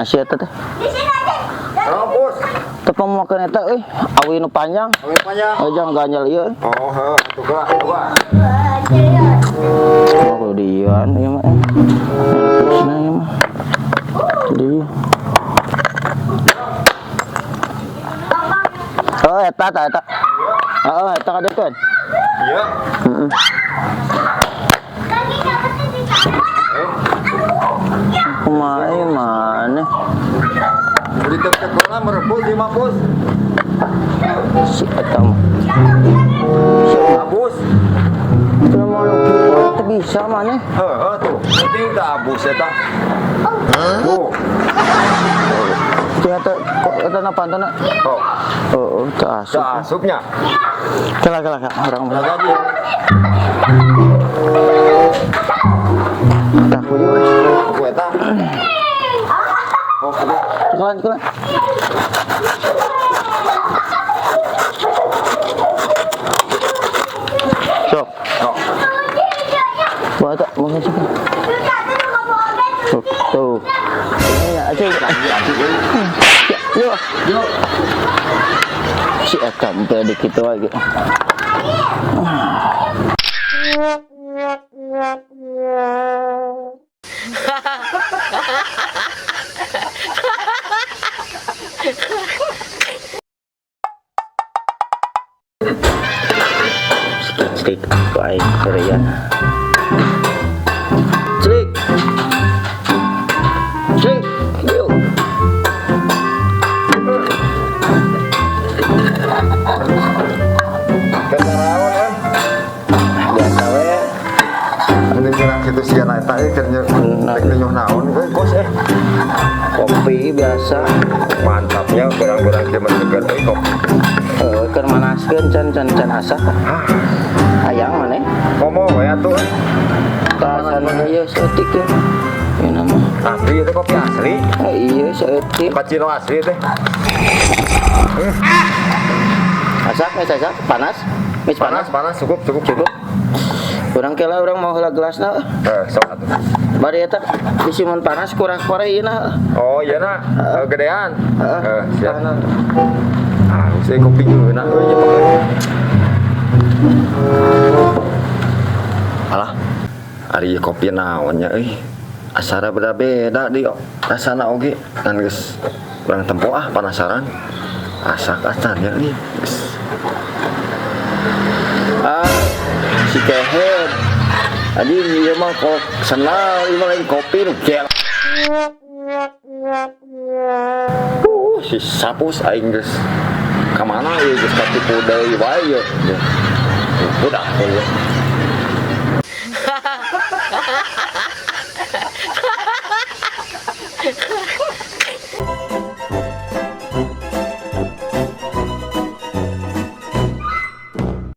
Mana sih eta teh? Oh, Bos. Tepung makan eta euy, awi nu panjang. Awi panjang. Oh, jangan ganjal ieu. Oh, heuh, tuh gua, tuh gua. Oh, kudu diian ieu mah. Terusna ieu mah. Jadi. Oh, eta eta eta. Heeh, eta kadekeun. Iya. Heeh. Kumaha ieu maneh? Di tek bola merebus lima bos. Si eta mah. Si Abus. Itu mah nu kieu teu bisa maneh. Heeh tuh. Penting teh abus eta. Tuh. Teu eta kok eta na pantona. Oh, Oh, teu asup. teu asupnya. Kela kela kela urang mah. Lagi. Tah kudu we. Aku eta. Oh, aduh. Cekelan cekelan. Sok. Oh. Bawa tak mau kasih. Tuh, tuh. Ini aja. Yuk, Yuk. Si eta sampai di kitu lagi. Cerik, baik, Korea. Cerik. Cerik, yuk. Kenaraon eh. Biasa we. Mending kurang kitu sia na eta euy keur nyeung naon euy kos eh. Kopi biasa. Mantapnya kurang-kurang kieu mah seger euy kopi. Eh, keur manaskeun can can can asak. Hah, Hayang maneh. ngomong we atuh. Eh. Tasan ieu saeutik ya. Ieu nama. Asli itu kopi asli. Eh, iya saeutik. Cappuccino asli teh. Asak geus asak, panas. Geus Panas, panas. panas, cukup, cukup. Cukup. Urang kela urang mau heula gelasna. Eh, sok atuh. Bari eta bisi mun panas kurang kore ieu na. Oh, iya na, gedean. Heeh. Eh, siap. Tahanan. Ah, saya kopi geuna euy nya pokoknya. Alah, ari kopi naon nya euy. Asara beda-beda di rasana oge. Ngan geus kurang tempo ah penasaran. Asak acan nya euy. Geus. Ah, si kehed. Anjing ieu mah kok senal, ieu mah lain kopi nu gel. Si sapus aing geus ka mana ieu geus katipu deui wae ieu. Udah ieu.